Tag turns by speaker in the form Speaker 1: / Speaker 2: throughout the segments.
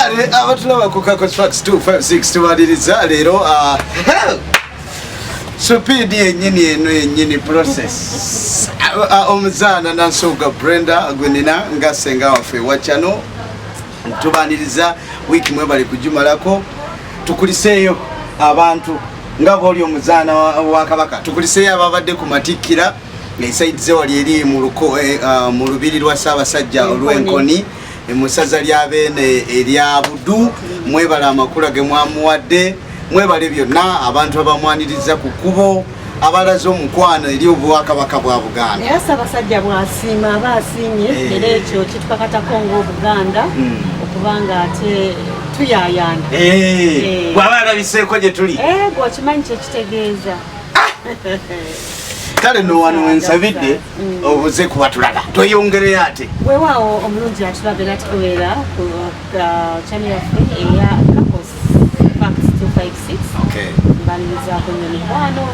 Speaker 1: Kale abatulaba ku Kakos Facts 256, tubaliriza leero supiidi yennyini eno yennyini process. Omuzaana Nansubuga Brenda gwenina nga senga waffe wa channel, tubaniriza. Wiiki mwebale kugimalako. Tukuliseeyo abantu nga bwoli omuzaana wa Kabaka, tukuliseeyo ababadde ku matikkira esaidize wali eri mu lubiri lwa Ssaabasajja olw'Enkoni mu ssaza lya Beene erya Buddu. Mwebale amakula ge mwamuwadde, mwebale byonna, abantu abamwaniriza ku kkubo, abalaze omukwano eri Obwakabaka bwa Buganda.
Speaker 2: Era Ssaabasajja bw'asiima aba asiimye. Era ekyo kitukakatako ng'Obuganda okubanga ate tuyaayaana.
Speaker 1: Bw'aba alabiseeko gye tuli.
Speaker 2: Gwe okimanyi kyekitegeeza.
Speaker 1: Kale no wano wensabidde obuze kuba tulaba tweyongereyo ate.
Speaker 2: Weewaawo, omulungi atulaba era tubeera ku channel yaffe eya Kakos Facts 256. Mbalirizaako nnyo mikwano,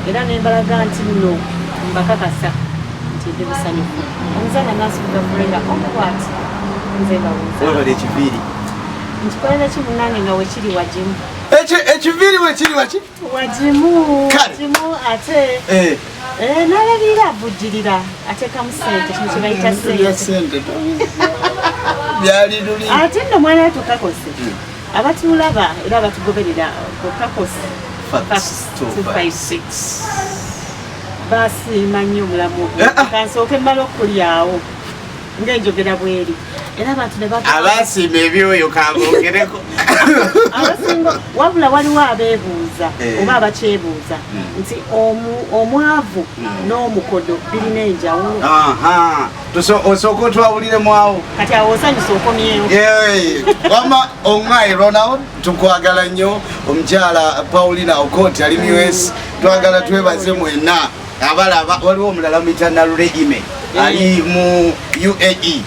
Speaker 2: era nembalaga nti nno mbakakasa nti ndi musanyufu. Omuzaana Nansubuga Brenda omu bwati nze mbawuza.
Speaker 1: Webale ekiviiri.
Speaker 2: Nkikolera ki munange nga wekiri wagimu?
Speaker 1: Ekiviiri wekiri waki?
Speaker 2: Wagimu.
Speaker 1: Kale.
Speaker 2: Wagimu ate. N'alabirira, avujjirira, ateekamu ssente, kino kye bayita
Speaker 1: Bya
Speaker 2: ssente.
Speaker 1: Ssente byali luli.
Speaker 2: Ate nno mwana wattu Kakose, abatulaba era abatugoberera ku Kakos
Speaker 1: Facts
Speaker 2: 256 basiima nnyo omulamu ogwo.
Speaker 1: Eh, ah.
Speaker 2: Kansooke mmala okulyawo ng'enjogera bweri, era abantu ne bagamba
Speaker 1: Abasiima ebyoyo kabongereko.
Speaker 2: Abasinga, wabula waliwo abeebuuza oba abakyebuuza nti omwavu n'omukodo birina enjawulo.
Speaker 1: Aha. Osooka otwawuliremu awo.
Speaker 2: Kati awo osanyusa okomyewo.
Speaker 1: Yeee, wama oŋŋayi Ronald, tukwagala nnyo. Omukyala Paulina Okot ali mu US, twagala twebaze mwenna abalaba. Waliwo omulala muyita Nalule Ime ali mu UAE.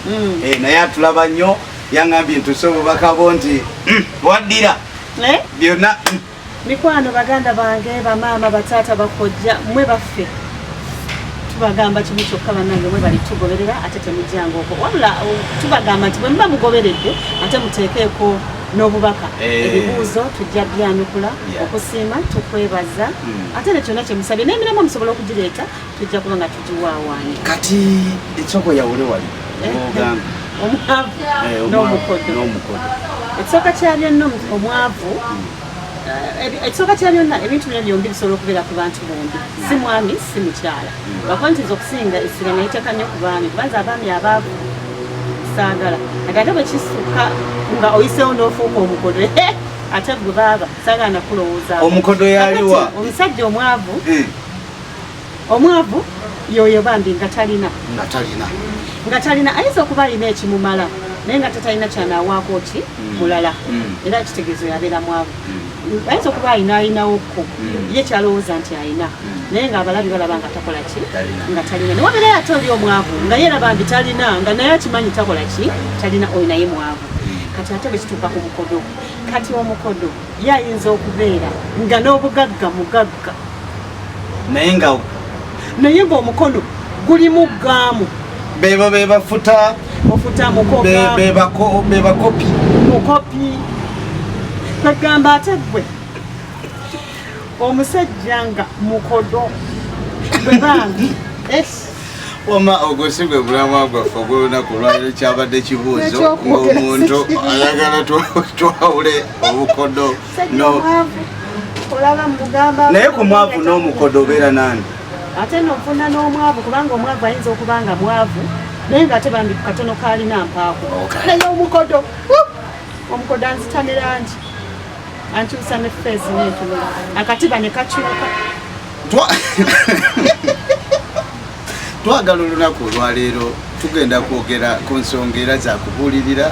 Speaker 1: Naye atulaba nnyo, yaŋŋambye ntuse obubaka bwo nti waddira
Speaker 2: Eh?
Speaker 1: byonna.
Speaker 2: Mikwano, baganda bange, bamaama, bataata, bakojja, mwe baffe, tubagamba kimu kyokka: bannange, mwe bali tugoberera, ate temujjanga okwo. Wabula tubagamba nti bwe muba mugoberedde, ate muteekeeko n'obubaka. Ebibuuzo tujja byanukula. Okusiima tukwebaza. Ate ne kyonna kyemusabye n'emirimu musobola okugireeta, tujja kuba nga tugiwaawaanya.
Speaker 1: Kati ekisooka oyawule wali ogamba.
Speaker 2: Omwavu
Speaker 1: Omwavu
Speaker 2: n'omukodo.
Speaker 1: N'omukodo.
Speaker 2: Ekisooka kya byonna, omwavu, ekisooka kya byonna, ebintu bino byombi bisobola okubeera ku bantu bombi, si mwami si mukyala. Lwakuba nti nze okusinga essira nayiteeka nnyo ku baami, kubanza abaami abaavu saagala. Ate ate bwe kisukka nga oyiseewo n'ofuuka omukodo, ate gwe baaba saagala nakulowoozaako.
Speaker 1: Omukodo yaliwa?
Speaker 2: Kakati, omusajja omwavu, omwavu yoyo bambi nga talina.
Speaker 1: Nga talina.
Speaker 2: Nga talina, ayinza okuba alina ekimumala naye nga tetalina kyanawaako ki mulala. Era kitegeezo yabeera mwavu. Ayinza okuba alina, alinawokko ye kyalowooza nti alina, naye ng'abalabi balaba nga takola ki?
Speaker 1: Talina.
Speaker 2: Nga talina. Newabeerayo ate oli omwavu nga ye era bambi talina, nga naye akimanyi takola ki? Talina. Oyo naye mwavu. Kati ate bwe kituuka ku mukodo, kati omukodo ye ayinza okubeera nga n'obugagga mugagga,
Speaker 1: naye nga
Speaker 2: naye ng'omukono gulimu gaamu.
Speaker 1: Bebo bebafuta.
Speaker 2: Ofuta mukoga.
Speaker 1: Bebakopi.
Speaker 2: Mukopi kwegamba. Ate gwe omusajja nga mukodo gwe bambi.
Speaker 1: Wama ogwo si gwe mulamwa gwaffe ogw'olunaku olwaliro. Kyabadde kibuuzo.
Speaker 2: Ekyokwogera.
Speaker 1: Ng'omuntu ayagala twawule obukodo no
Speaker 2: Olaba mugamba.
Speaker 1: Naye ku mwavu n'omukodo obeera nani?
Speaker 2: Ate nofuna n'omwavu, kubanga omwavu ayinza okuba nga mwavu naye nga ate bambi katono kalina mpaako. Naye omukodo, omukodo anzita ne langi, ankyusa ne face n'entunula, akatiba ne kakyuka.
Speaker 1: Twagala olunaku olwaleero tugenda kwogera ku nsonga era zakubuulirira,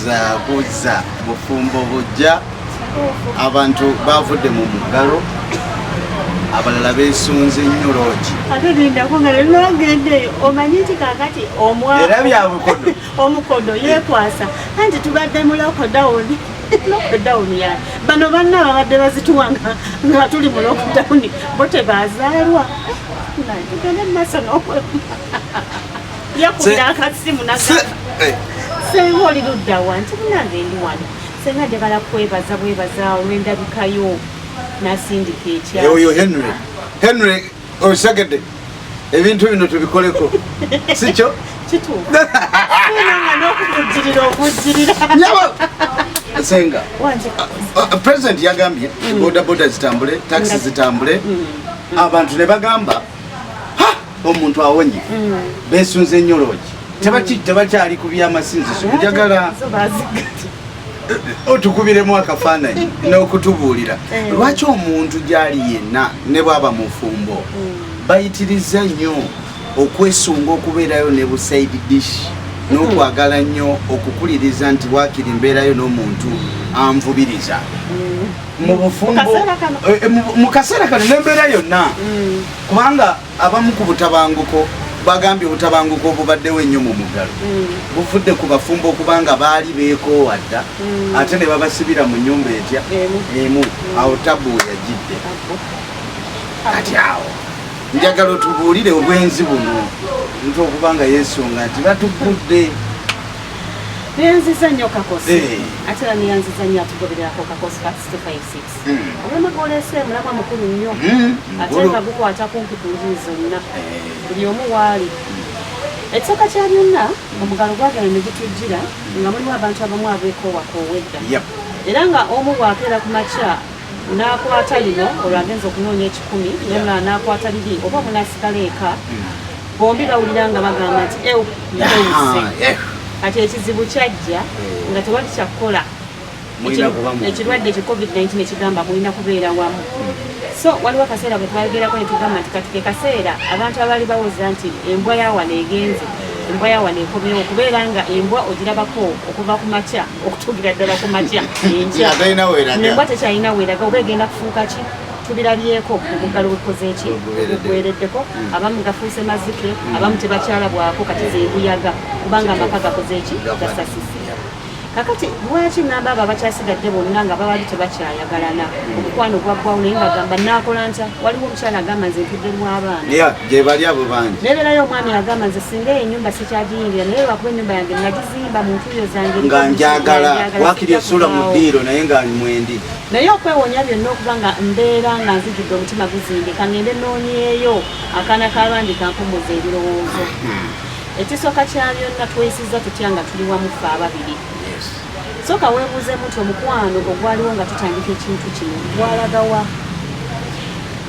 Speaker 1: zakuzza bufumbo bujja. Abantu bavudde mu muggalo, abalala beesunze nnyo loogi.
Speaker 2: Ate lindako nga lwagendeeyo, omanyi nti kakati
Speaker 1: Era byabukodo.
Speaker 2: Omukodo yeekwasa anti tubadde mu lockdown. Lockdown ya bano banna babadde bazituwa nga tuli mu lockdown, bo tebazaalwa. Naye tugende mu maaso n'okwema. Yakubira akasimu nagamba, Senga oli luddawa? Nti munange ndi wano. Senga njagala kwebaza bwebaza olw'endabikayo. Nasindika ekya
Speaker 1: Oyo Henry, Henry osagedde ebintu bino tubikoleko, sikyo?
Speaker 2: Kituufu nga n'okukujjirira okujjirira.
Speaker 1: Nyabo senga.
Speaker 2: Wanje.
Speaker 1: President yagambye boda boda zitambule, taxi zitambule, abantu ne bagamba, "Ha, omuntu awonye." Besunze nnyo loogi. Tebakyali ku byamasinziso. Njagala
Speaker 2: Zo baziggati.
Speaker 1: otukubiremu akafaananyi n'okutubuulira lwaki omuntu gyali yenna ne bwaba mufumbo bayitiriza nnyo okwesunga okubeerayo ne bu side dish n'okwagala nnyo okukuliriza nti waakiri mbeerayo n'omuntu anvubiriza mu bufumbo.
Speaker 2: Mu kaseera kano.
Speaker 1: Eh, mu kaseera kano n'embeera yonna, kubanga abamu ku butabanguko, bagambye obutabanguko obubaddewo ennyo mu muggalo buvudde ku bafumbo okubanga baali beekoowa dda, ate ne babasibira mu nnyumba etya?
Speaker 2: Emu.
Speaker 1: Emu. Awo tabu yagidde. Kati awo njagala otubuulire obwenzi buno nti okubanga yeesunga nti batuggudde.
Speaker 2: Neyanziza nnyo, Kakosi. Ate era neyanziza nnyo atugobererako Kakosi Facts 256. Olwema gwoleese mulamwa mukulu nnyo, ate
Speaker 1: mukulu.
Speaker 2: nga gukwata kumpi ku njuyi zonna, buli omu waali. Ekisooka kya byonna, omugalo gwagala ne gutujjira nga mulimu abantu abamu abeekoowakoowa edda, era nga omu bw'akeera ku makya n'akwata lino, olwo agenza okunoonya 100, n'omulala n'akwata liri, oba omunaasigala eka, bombi bawulira nga bagamba nti ew mpewuse. Kati ekizibu kyajja nga tewali kyakukola.
Speaker 1: Mulina kuba mu-
Speaker 2: Ekirwadde ki COVID-19 ekigamba mulina kubeera wamu. So waliwo akaseera bwe twayogerako ne tugamba nti kati ke kaseera abantu abaali bawoza nti embwa yawano egenze, embwa yawano ekomyewo, okubeera nga embwa ogirabako okuva ku makya okutuukira ddala ku makya enkya.
Speaker 1: Nga talina weeraga.
Speaker 2: Embwa tekyalina weeraga oba egenda kufuuka ki. Tubirabyeko omuggalo wekoze ki?
Speaker 1: Ogubeereddeko.
Speaker 2: Oguwereddeko. Abamu gafuuse mazike, abamu tebakyalabwako, kati zebuyaga kubanga amaka gakoze ki? Gasasise. Kakati lwaki ngamba abo abakyasigadde bonna nga babali tebakyayagalana, omukwano gwaggwawo, naye nga gamba naakola ntya? Waliwo omukyala agamba nze ntudde lw'abaana.
Speaker 1: Yeah, gye bali abo bangi.
Speaker 2: Nebeerayo omwami agamba nze singa eyo ennyumba sikyagiyingira, naye lwakuba ennyumba yange nagizimba mu ntuuyo zange,
Speaker 1: nga njagala wakiri
Speaker 2: sijja
Speaker 1: esula mu
Speaker 2: kuvaawo.
Speaker 1: Ddiiro naye nga mwendi.
Speaker 2: Naye okwewonya byonna okuba nga mbeera nga nzijudde omutima guzindika, ngende noonyeeyo akaana k'abandi kampumuza ebirowoozo. Ekisooka kya byonna, tweyisizza tutya nga tuli wamu ffe ababiri? Sooka weebuuzeemu nti omukwano ogwaliwo nga tutandika ekintu kino gwalagawa?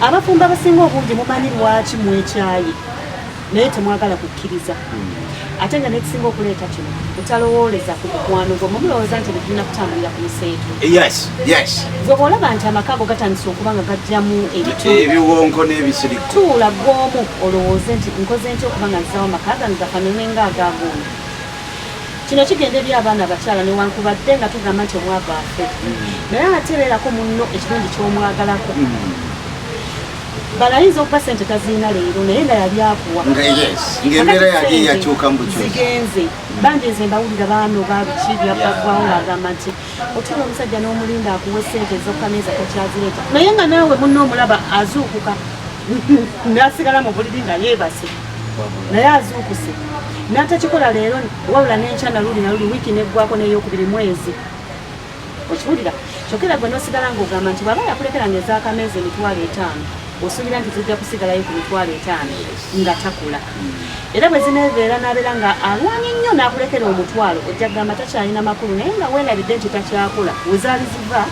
Speaker 2: Abafumbo abasinga obungi mumanyi lwaki mwekyayi, naye temwagala kukkiriza. Ate nga nekisinga okuleeta kino butalowooleza ku mukwano gwo. Mumulowooza nti bitulina kutambulira ku museetu. Gwe bw'olaba nti amaka ago gatandise okuba nga gajjamu ebitundu,
Speaker 1: ebiwonko n'ebisiriko,
Speaker 2: tuula gw'omu olowooze nti nkoze ntya okuba nga nzizaawo amaka gange gafaanane ng'agaagundi. Kino kigenda eri abaana abakyala, newankubadde nga tugamba nti omwavu afe, naye ate beerako munno ekirungi ky'omwagalako. Bala ayinza okuba sente tazirina leero, naye nga yali akuwa.
Speaker 1: Nga yes, ng'embeera yali yakyuka mu bukyusi.
Speaker 2: Zigenze bangi, nze mbawulira baano babiki byaggwawo ng'agamba nti otuula omusajja n'omulinda akuwa sente ez'okukameeza, takyazireeta, naye nga naawe munno omulaba azuukuka n'asigala mu buliri nga yeebase, naye azuukuse n'atakikola leero wabula n'enkya, naluli naluli, wiiki neggwako n'eyokubiri, mwezi, okiwulira. Kyokka era gwe n'osigala ng'ogamba nti bw'aba yakulekeranga ez'akameeza 50,000, osuubira nti zijja kusigalayo ku 50,000 nga takula. Era bwe zineebeera n'abeera nga alwanye nnyo n'akulekera 100, ojja kugamba takyalina makulu, naye nga weerabidde nti takyakola. We zaali ziva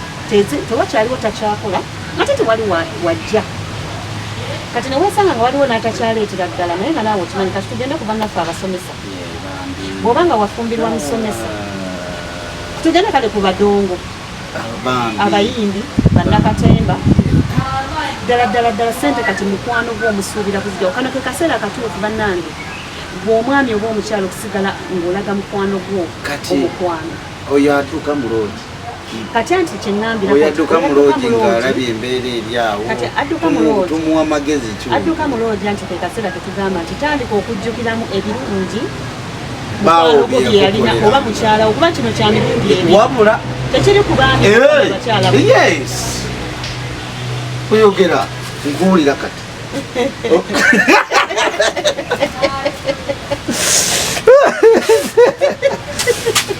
Speaker 2: tewakyaliwo, takyakola, ate tewali wajja. Kati neweesanga nga waliwo n'atakyaleetera ddala, naye nga naawe okimanyi. Kati tugende ku bannaffe abasomesa. Bw'oba nga wafumbirwa musomesa, tugende kale ku badongo,
Speaker 1: Bambi.
Speaker 2: Abayimbi bannakatemba, ddala ddala ddala sente kati mukwano gwo omusuubira kuzijjawo. Kano ke kaseera akatuufu, bannange, gwe omwami oba omukyala okusigala ng'olaga mukwano gwo
Speaker 1: Kati-
Speaker 2: omukwano.
Speaker 1: Oyo atuuka mu loogi.
Speaker 2: Kati anti kyeŋŋambira,
Speaker 1: Oyo adduka mu loogi ng'alabye embeera eri awo,
Speaker 2: Kati adduka mu loogi.
Speaker 1: Tumuwa magezi ki?
Speaker 2: Adduka mu loogi, anti ke kaseera ketugamba nti tandika okujjukiramu ebirungi
Speaker 1: Baawo
Speaker 2: mukwano gwo bye yalina
Speaker 1: bye yakukolera.
Speaker 2: oba mukyala wo, kuba kino kya mirundi ebiri,
Speaker 1: Wabula
Speaker 2: tekiri ku baami abakyala.
Speaker 1: Yes, oyogera nkuwulira kati.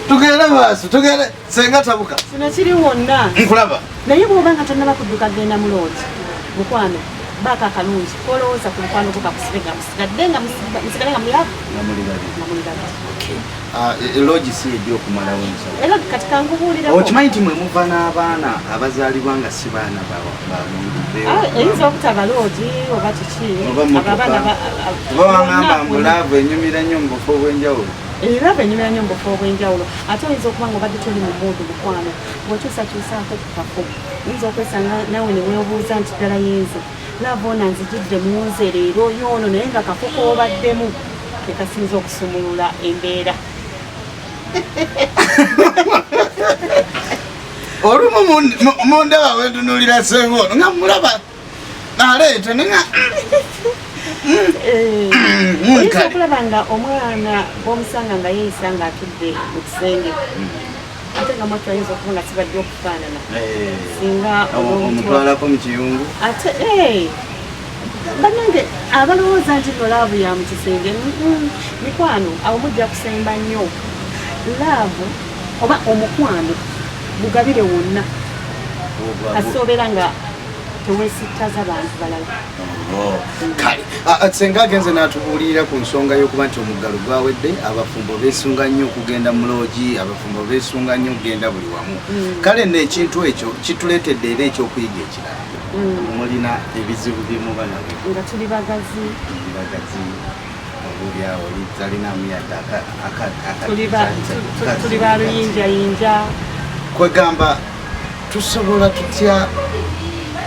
Speaker 1: Tugende maaso, tugende. Senga tabuka.
Speaker 2: Kino kiri wonna.
Speaker 1: Nkulaba.
Speaker 2: Naye bw'oba nga tonnaba kudduka genda mu loogi, mukwano, baako akalungi kolowooza ku mukwano gwo kakusibe nga musigadde nga musigale nga mulavu.
Speaker 1: Nga muli babiri.
Speaker 2: Nga muli babiri.
Speaker 1: Okay. Ah, loogi si ejja okumalawo ensonga.
Speaker 2: Era kati kankubuulireko.
Speaker 1: Okimanyi nti mwe muva n'abaana abazaalibwa nga si baana ba
Speaker 2: ah, eyinza obutaba loogi oba kiki.
Speaker 1: Oba mmotoka. Oba wangamba mbu laavu enyumira nnyo mu bufo obw'enjawulo.
Speaker 2: Era benyumira nnyo mu bufo obw'enjawulo. Ate oyinza okuba nga obadde toli mu muudu mukwano, bw'okyusakyusaako ku kafo oyinza okwesanga nawe ne weebuuza nti ddala yenze laavu ono anzijidde mu nze leero yoono, naye nga kafo k'obaddemu ke kasinza okusumulula embeera.
Speaker 1: Olumu mundaba wentunuulira ssenga ono nga mulaba aleeta nenga
Speaker 2: eh, oyinza okulaba nga omwana bwomusanga nga yeeyisa nga atudde mu kisenge ate nga mwattu ayinza okuba nga sibajja okufaanana
Speaker 1: eh,
Speaker 2: singa
Speaker 1: omutwalako mu kiyungu
Speaker 2: ate eh, banange abalowooza nti no laavu ya mu kisenge mikwano awo mujja kusemba nnyo laavu oba omukwano gugabire wonna kasita obeera nga tewesittaza bantu balala.
Speaker 1: Oh, kale senga agenze n'atubuulirira ku nsonga y'okuba nti omuggalo gwawedde, abafumbo beesunga nnyo okugenda mu loogi, abafumbo beesunga nnyo okugenda buli wamu. Kale nno ekintu ekyo kituleetedde era ekyokuyiga ekirala. Mulina ebizibu bye muba nabyo
Speaker 2: nga tuli bagazi,
Speaker 1: tuli bagazi oba oli talinamu yadde
Speaker 2: tuli ba luyinjayinja.
Speaker 1: Kwegamba tusobola tutya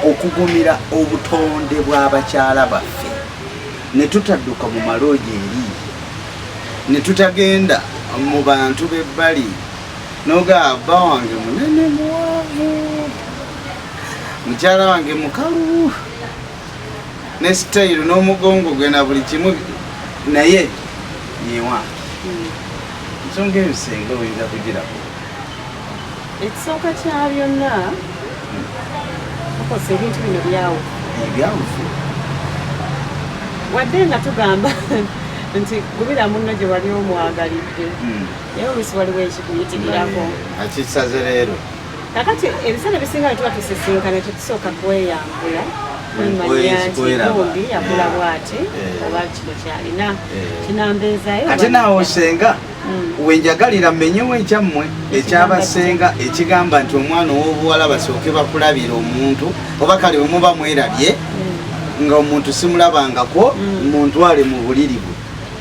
Speaker 1: okugumira obutonde bw'abakyala baffe ne tutadduka mu maloogi eri ne tutagenda mu bantu b'ebbali noga bba wange munene muwanvu, mukyala wange mukalu ne sitayiro n'omugongo gwe na buli kimu, naye yewange. Ensonga eyo senga oyinza kugirako?
Speaker 2: Ekisooka kya byonna okosa ebintu bino byawufu.
Speaker 1: Ebyawufu.
Speaker 2: Wadde nga tugamba nti gubira munno gye wali omwagalidde, naye oluusi waliwo ekikuyitirirako.
Speaker 1: Akisaze leero.
Speaker 2: Kakati ebiseera ebisinga bwe tuba tusisinkana tetusooka kweyambula kwemanya nti gundi yakula bwati oba kino kyalina kinambeezayo.
Speaker 1: Ate naawe senga wenjagalira mmenyewo ekyammwe ekyabasenga ekigamba nti omwana ow'obuwala basooke bakulabira omuntu oba kale bwe muba mwerabye nga omuntu simulabangako muntwale mu buliri bwe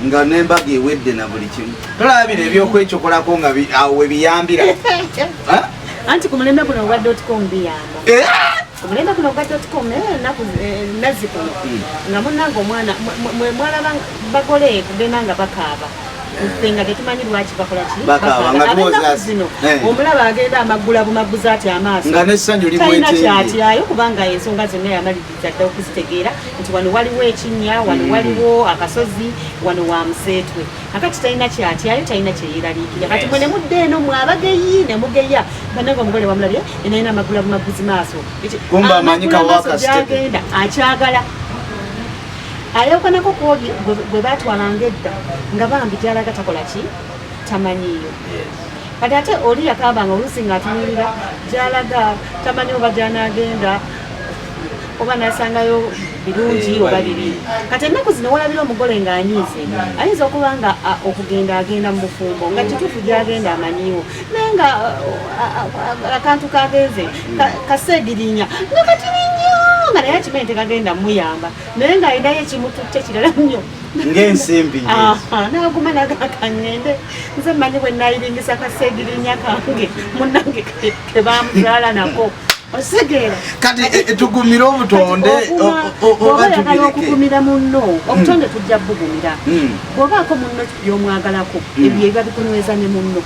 Speaker 1: nga n'embaga ewedde na buli kimu. Tolaba bino ebyokwecokolako nga awo we biyambira.
Speaker 2: Anti ku mulembe guno ogwa dot com biyamba. Ku mulembe guno ogwa dot com, ennaku nazzi kuno nga munnange omwana mwe mwalaba bagole kugenda nga bakaaba. Ffe nga tetumanyi lwaki bakola ki?
Speaker 1: Bakaaba, nga
Speaker 2: Ab'ennaku
Speaker 1: tuwoza
Speaker 2: zino omulaba agenda amaggula bumagguza ati amaaso.
Speaker 1: Nga n'essanyu
Speaker 2: Talina
Speaker 1: limwetimbi.
Speaker 2: kyatyayo kubanga ensonga zonna yamaliriza dda okuzitegeera nti wano waliwo ekinnya, wano waliwo akasozi, wano wa museetwe. Akati talina kyatyayo, talina kyeyeraliikirira. Kati mwe ne mudda eno mwe abageyi ne mugeya bannange omugole wamulabye enalina amagula bumagguzi maaso.
Speaker 1: Kumbe amanyi
Speaker 2: Amagula
Speaker 1: kawa
Speaker 2: maaso
Speaker 1: akasitepe.
Speaker 2: gy'agenda akyagala. Ayawukanako ku oli gwe baatwalanga edda nga bambi gy'alaga takola ki tamanyiiyo. Kati ate oli yakaabanga oluusi ng'atunuulira gy'alaga tamanyi oba gy'anaagenda oba n'asangayo birungi oba bibi. Kati ennaku zino walabira omugole ng'anyiize, ayinza okuba nga okugenda agenda mu bufumbo nga kituufu gy'agenda amanyiiwo, naye nga akantu kagenze kaseegirinya nga katini nnyo nga naye akimanyi tekagenda muyamba, naye ng'alinayo ekimututte kirala nnyo
Speaker 1: ng'ensimbi.
Speaker 2: N'aguma n'agamba ŋŋende nze mmanyi bwe naayiringisa kaseegirinya kange munnange ke bamuzaala nako. Osegeera.
Speaker 1: Kati tugumire obutonde
Speaker 2: Bw'oba
Speaker 1: oba
Speaker 2: oyagala
Speaker 1: tubireke?
Speaker 2: okugumira munno, obutonde tujja bugumira. Bw'obaako munno by'omwagalako, ebyo ebiba bikunyweza ne munno.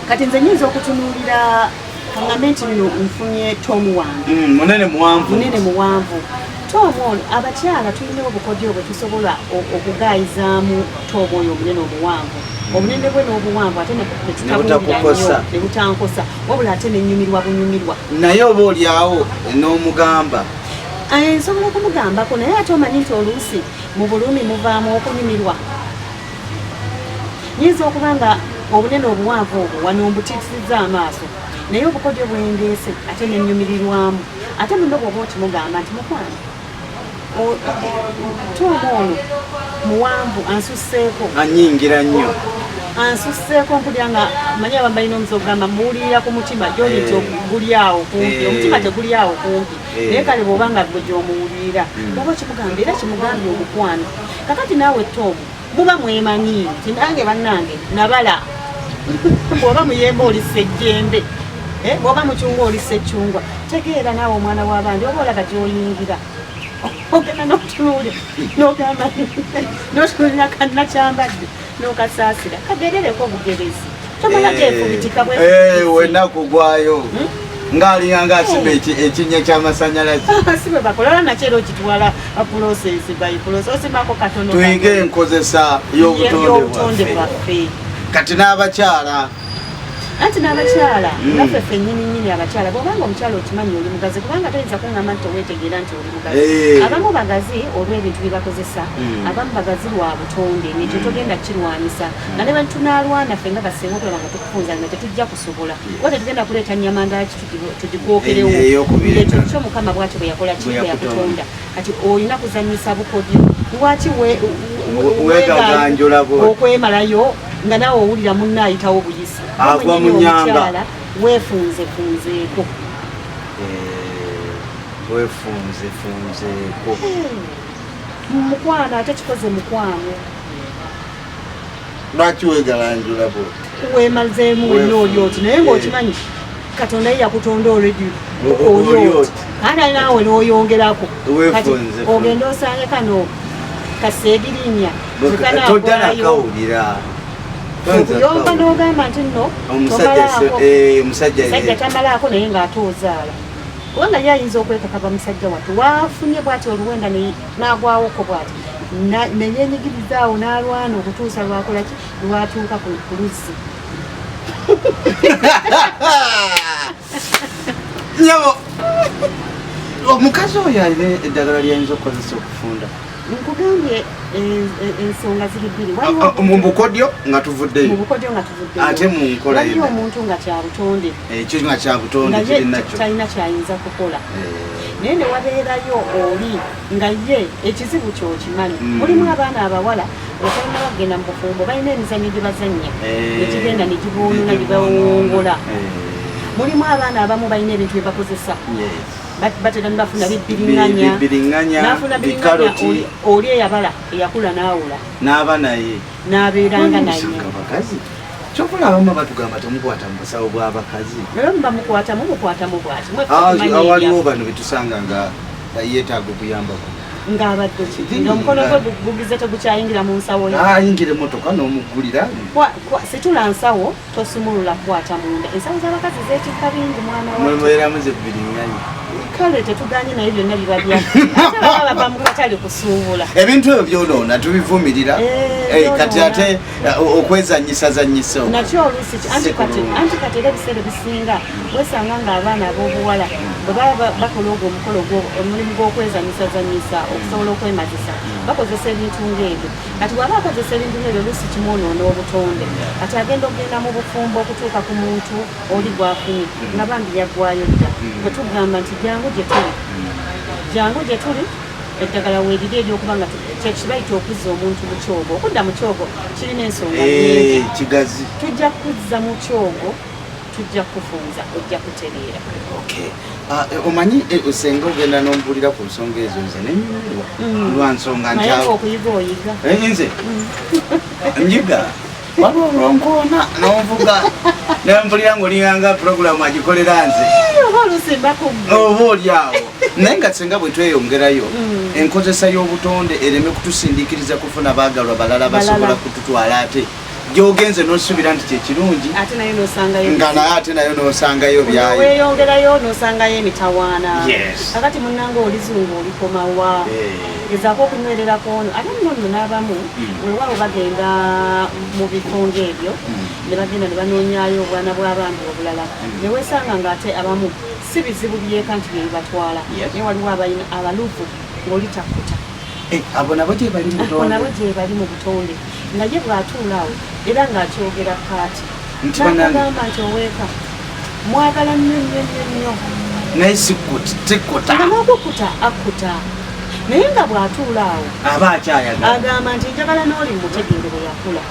Speaker 2: Kati nze nyinza okutunuulira kaŋŋambe nti nno nfunye Tom wange.
Speaker 1: Munene muwanvu.
Speaker 2: Munene muwanvu. Tom ono, abakyala tulina obukodyo bwe tusobola okugaayizaamu Tom oyo omunene omuwanvu. Obunene bwe n'obuwanvu ate ne tutabuulira nnyo,
Speaker 1: Butakukosa.
Speaker 2: ne butankosa, wabula ate ne nnyumirwa bunyumirwa.
Speaker 1: Naye oba oli awo n'omugamba?
Speaker 2: Nsobola okumugambako, naye ate omanyi nti oluusi mu bulumi muvaamu okunyumirwa. Nyinza okuba nga obunene obuwanvu obwo wano mbutiisizza amaaso, naye obukodyo bwendeese ate nenyumirirwamu. Ate muno bw'oba okimugamba nti mukwano, tuuma ono muwanvu ansusseeko,
Speaker 1: anyingira nnyo,
Speaker 2: ansusseeko, mpulira nga manyi abamu balina omuze okugamba muwulirira ku mutima gyoli nti guli awo kumpi, omutima teguli awo kumpi, naye kale bw'oba nga gwe gy'omuwulirira, oba okimugamba era kimugambye omukwano. Kakati naawe Tom, muba mwemanyi nti nange bannange nabala, bw'oba muyembe olissa ejjembe, bw'oba mucungwa olissa eccungwa. Tegeera naawe omwana w'abandi oba olaba gy'oyingira, ogenda n'otunuulira n'ogamba n'otunuulira kannakyambadde n'okasaasira kagerereko obugerezi, tomala geefubitika.
Speaker 1: Wenna kugwayo ng'alinga ng'asima ekinnya ky'amasanyalaze.
Speaker 2: Si bwe bakola nakyo, era okitwala process by process, osimako katono.
Speaker 1: Tuyige enkozesa y'obutonde
Speaker 2: y'obutonde
Speaker 1: bwaffe.
Speaker 2: Bwaffe.
Speaker 1: Kati n'abakyala.
Speaker 2: Anti n'abakyala naffe ffennyini nnyini abakyala, bw'obanga omukyala okimanyi oli mugazi, kubanga toyinza kuŋŋamba nti teweetegeera nti oli mugazi. Abamu bagazi olw'ebintu bye bakozesa, abamu bagazi lwa butonde, ng'ekyo togenda kirwanyisa. Nga ne bwe tunaalwana ffe nga basenga okulaba nga tukufunza, nga tetujja kusobola, kuba tetugenda kuleeta nnyama ndala tugikwokerewo.
Speaker 1: Ey'okubiri.
Speaker 2: Ekyo kyo Mukama bw'atyo bwe yakola ki,
Speaker 1: Bwe
Speaker 2: bwe
Speaker 1: yakutonda.
Speaker 2: Yakutonda. Kati olina kuzannyisa bukodyo. Lwaki
Speaker 1: Weegaganjula bw'oti.
Speaker 2: okwemalayo nga naawe owulira munno ayitawo buyisi?
Speaker 1: Agwa mu
Speaker 2: Mwennyini
Speaker 1: nnyamba.
Speaker 2: omukyala weefunzefunzeeko.
Speaker 1: Weefunzefunzeeko.
Speaker 2: Mukwano, ate kikoze mukwano.
Speaker 1: Lwaki weegalanjula bwoti?
Speaker 2: Weemazeemu wenna oli oti, naye ng'okimanyi Katonda ye yakutonda already
Speaker 1: Oli
Speaker 2: oli
Speaker 1: oti.
Speaker 2: oti, ate naawe n'oyongerako. Kati
Speaker 1: Weefunze.
Speaker 2: ogenda osange kano kaseegirinya.
Speaker 1: Tojja nakawulira.
Speaker 2: Okuyomba n'ogamba nti nno
Speaker 1: omusajja
Speaker 2: tomalaako.
Speaker 1: Omusajja
Speaker 2: Musajja tamalaako, naye ng'ate ozaala, kubanga ye ayinza okwekakaba musajja wattu waafunye bw'ati oluwenda n'agwawoko bw'ati neyenyigiriza awo n'alwana okutuusa lwakola ki, lwatuuka ku luzzi.
Speaker 1: Nyabo, omukazi oyo alina eddagala lyayinza okukozesa okufunda?
Speaker 2: Nkugambye ensonga ziri bbiri. Waliwo
Speaker 1: Mu bukodyo nga tuvuddeyo.
Speaker 2: Mu bukodyo nga tuvuddeyo.
Speaker 1: Ate mu nkola
Speaker 2: waliyo
Speaker 1: yonna.
Speaker 2: Omuntu nga kya butonde.
Speaker 1: Ekyo nga kya butonde.
Speaker 2: Nga ye
Speaker 1: Kiri nakyo.
Speaker 2: Talina kyayinza kukola, naye ne wabeerayo oli nga ye ekizibu kyokimanyi. Mulimu abaana abawala nga talina bagenda mu bufumbo, balina emizannyo gye bazannya nekigenda ne giboonona, ne bawongola. Mulimu abaana abamu balina ebintu bye bakozesa. Batera ne bafuna bibbiriŋŋanya.
Speaker 1: Bibbiriŋŋanya,
Speaker 2: N'afuna biriŋŋanya,
Speaker 1: bikaroti.
Speaker 2: Oli eyabala eyakula n'awula.
Speaker 1: N'aba naye.
Speaker 2: N'abeeranga naye.
Speaker 1: Osanga abakazi kyovula abamu batugamba temukwata mu busawo bw'abakazi.
Speaker 2: Naye muba mukwatamu, mukwatamu bwati. Mwe tumanyi
Speaker 1: Awaliwo
Speaker 2: ebyaffe.
Speaker 1: Bano betusanga nga yeetaaga okuyambako.
Speaker 2: Ng'abadde ki? Nga omukono gwe gugize tegukyayingira mu nsawo ye.
Speaker 1: Ayingira emotoka n'omuggulira.
Speaker 2: Situla nsawo, tosumulula, kukwata munda. Ensawo z'abakazi zeetikka bingi, mwana wa.
Speaker 1: Mwebeeramu zebbiriŋŋanya.
Speaker 2: Kale tetuganye, naye byonna biba byaffe, ate baba bava mu katale kusuubula.
Speaker 1: Ebintu ebyo byonoona, tubivumirira.
Speaker 2: Byonoona.
Speaker 1: Kati ate okwezanyisazanyisa okwo.
Speaker 2: Nakyo oluusi
Speaker 1: Si
Speaker 2: anti kati
Speaker 1: kulungi.
Speaker 2: Anti kati era ebiseera ebisinga wesanga ng'abaana ab'obuwala bwe baba bakola ogwo omukolo omulimu gw'okwezanyisazanyisa okusobola okwemazisa, bakozesa ebintu ng'ebyo. Kati bw'aba akozesa ebintu ng'ebyo, oluusi kimwonoona obutonde. Kati agenda okugenda mu bufumbo okutuuka ku muntu oli gw'afunye nga bambi yaggwayo dda. Bwe tugamba nti jangu gye tuli, jangu gye tuli, eddagala weeriri eryokuba nga kyekibayita okuzza omuntu mu kyogo. Okudda mu kyogo kirina ensonga nyingi.
Speaker 1: Kigazi.
Speaker 2: Tujja kuzza mu kyogo, tujja kufunza, ojja kutereera.
Speaker 1: Okay. Omanyi senga ogenda n'ombulira ku nsonga ezo, nze nenyumirwa lwa nsonga nti
Speaker 2: Naye ng'okuyiga oyiga.
Speaker 1: Nze njiga, waliwo olwonkoona n'onvuga nempulira ng'olinganga puroguramu agikolera nze.
Speaker 2: Oba oluusi mbakugwe.
Speaker 1: Oba oli awo, naye nga senga bwe tweyongerayo, enkozesa y'obutonde ereme kutusindiikiriza kufuna baagalwa balala basobola
Speaker 2: Balala.
Speaker 1: kututwala, ate gyogenze n'osuubira nti kyekirungi,
Speaker 2: Ate naye n'osangayo
Speaker 1: nga naye ate nayo n'osangayo byayo.
Speaker 2: Weeyongerayo n'osangayo emitawaana. Kakati munnange, olizungu olikomawa? Gezaako okunywererako ono. Ate nno nno n'abamu weewaawo bagenda mu bifo ng'ebyo, ne bagenda ne banoonyaayo obwana bw'abandi obulala, ne weesanga ng'ate abamu si bizibu byeka nti bye bibatwala, naye waliwo abalina abaluvu ng'oli takkuta.
Speaker 1: Eh, abo nabo gyebali mu
Speaker 2: Abo nabo
Speaker 1: butonde.
Speaker 2: gyebali mu butonde, nga ye bw'atuula awo era ng'akyogera kaati
Speaker 1: Nti bannange-
Speaker 2: n'akugamba nti oweeka mwagala nnyo nnyo nnyo nnyo,
Speaker 1: Naye sikkuta.
Speaker 2: Nga n'okukkuta akkuta, naye nga bw'atuula awo
Speaker 1: Aba akyayagala.
Speaker 2: Agamba nti njagala n'oli mutegeere bwe yakula.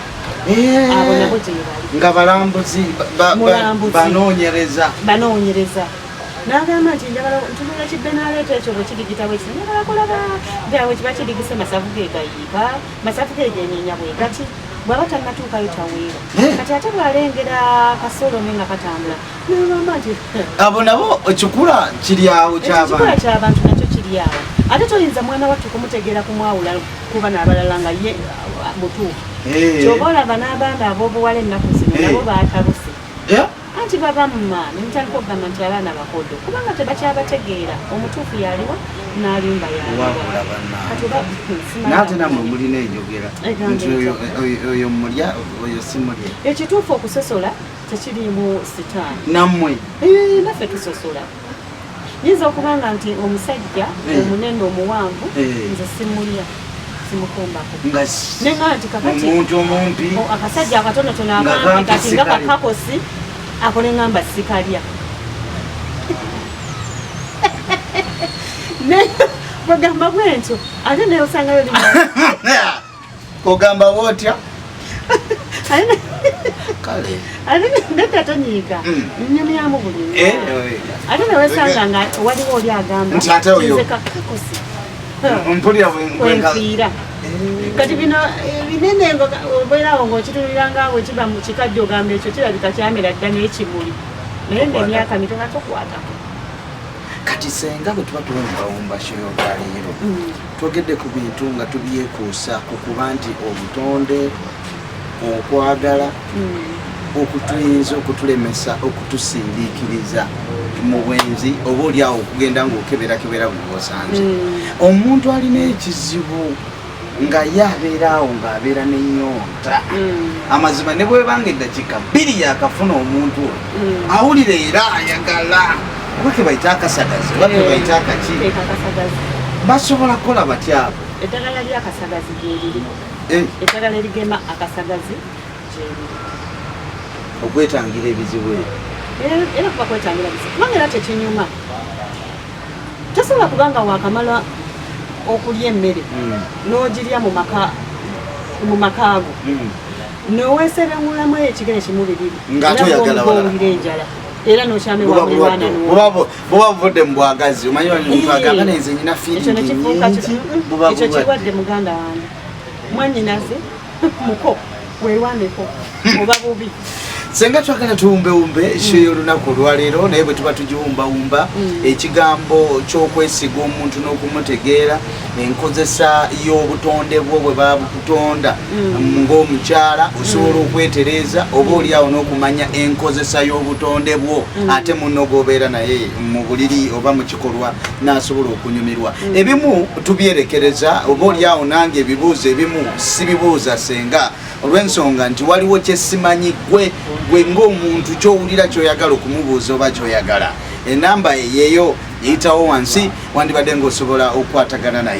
Speaker 1: Eh,
Speaker 2: Abo nabo gyebali.
Speaker 1: Nga balambuzi
Speaker 2: Mulambuzi.
Speaker 1: banoonyereza.
Speaker 2: Banoonyereza, n'agamba nti njagala ntunula kibbenaaleeta ekyo bwe kidigita bwe kiti, njagala kulaba nti awo kiba kidigise, masavu ge gayiika, masavu ge genyenya bwe gati. Bw'aba tannatuukayo taweera.
Speaker 1: Eh.
Speaker 2: Kati ate bw'alengera kasolome nga katambula, n'agamba nti
Speaker 1: Abo nabo ekikula kiri awo
Speaker 2: ekikula
Speaker 1: ky'abantu.
Speaker 2: Ky'abantu nakyo kiri awo. Ate toyinza mwana wattu kumutegeera kumwawula kuba n'abalala nga ye mutuufu.
Speaker 1: Eh.
Speaker 2: Ky'oba olaba n'abaana ab'obuwala ennaku zino
Speaker 1: Eh.
Speaker 2: nabo batabuse.
Speaker 1: Eh?
Speaker 2: Anti babamma nemutandika okugamba nti abaana bakodo, kubanga tebakyabategeera omutuufu yaliwa n'alimba yaliwa.
Speaker 1: Wabula bannange.
Speaker 2: Kati oba simanyi.
Speaker 1: Naate nammwe mulina enjogera
Speaker 2: Egamba
Speaker 1: nti oyo mulya, oyo si mulya.
Speaker 2: Ekituufu, okusosola tekiriimu sitaani.
Speaker 1: Nammwe?
Speaker 2: Eh, naffe tusosola. Yinza okuba nga nti omusajja
Speaker 1: Eh.
Speaker 2: omunene omuwanvu
Speaker 1: Eh.
Speaker 2: nze simulya, simukombako,
Speaker 1: Nga
Speaker 2: nenga nti kakati
Speaker 1: omuntu omumpi
Speaker 2: akasajja akatonotono
Speaker 1: Nga
Speaker 2: akampi
Speaker 1: kampi
Speaker 2: kati nga
Speaker 1: sikalya.
Speaker 2: Kakakosi ako neŋŋamba sikalya. Bwegamba bwentyo ate neosangayo
Speaker 1: Ogamba wotya kale?
Speaker 2: Ate nedda, tonyiiga. Nyumyamu buli
Speaker 1: Eh,
Speaker 2: ate newesanga nga waliwo oli agamba
Speaker 1: Nti ate oyo.
Speaker 2: nze kakakosi
Speaker 1: Mpulira
Speaker 2: kwenfiira. Kati bino binene ngo obeerawo ng'okitunulira nga bwe kiba mu kikajjo, ogamba ekyo kirabika kyamera dda n'ekimuli, naye nga emyaka mitono tokwatako.
Speaker 1: Kati senga bwe tuba tuwumbawumba show y'olwaleero, twogedde ku bintu nga tubyekuusa ku kuba nti obutonde, okwagala okutuyinza okutulemesa okutusindiikiriza mu bwenzi, oba oliawo okugenda ng'okeberakebera buli osanze. Omuntu alina ekizibu nga ye abeera awo ng'abeera n'ennyonta, amazima ne bwebanga eddakiika 2 yakafuna omuntu oyo, awulira era ayagala, oba ke bayita akasagazi, oba ke bayita akaki?
Speaker 2: Akasagazi.
Speaker 1: Basobola kukola batya abo?
Speaker 2: Eddagala lyakasagazi gyeriri.
Speaker 1: Eh,
Speaker 2: Eddagala erigema akasagazi gyeriri.
Speaker 1: Okwetangira ebizibu ebyo.
Speaker 2: Era kuba kwetangira bizibu, kubanga era tekinyuma. Tosobola kubanga wakamala okulya emmere n'ogirya mu maka mu makaago noweesebengulamu ekigere kimu bibiri.
Speaker 1: Ng'ate oyagala walala.
Speaker 2: Owulira enjala era nokyame
Speaker 1: Buba
Speaker 2: wamuliraana.
Speaker 1: bulwadde. Buba buvudde mu bwagazi. Omanyi omuntu agamba nenze nyina
Speaker 2: Ekyo
Speaker 1: feeling
Speaker 2: nekifuuka
Speaker 1: nyingi, buba
Speaker 2: ekyo
Speaker 1: bulwadde.
Speaker 2: Kirwadde, muganda wange, mwanyinaze, muko weewaneko oba bubi.
Speaker 1: Senga twagala tuwumbewumbe show y'olunaku olwaleero, naye bwe tuba tugiwumbawumba, ekigambo ky'okwesiga omuntu n'okumutegeera, enkozesa y'obutonde bwo bwe babukutonda ng'omukyala, osobola okwetereeza oba oliawo n'okumanya enkozesa y'obutonde bwo, ate munno gw'obeera naye mu buliri oba mu kikolwa n'asobola okunyumirwa. Ebimu tubyerekereza, oba oliawo nange ebibuuzo ebimu sibibuuza senga, olw'ensonga nti waliwo kyesimanyi. Gwe ng'omuntu kyowulira kyoyagala okumubuuza oba kyoyagala, enamba yeyo eyitawo wansi, wandibadde ng'osobola okukwatagana naye.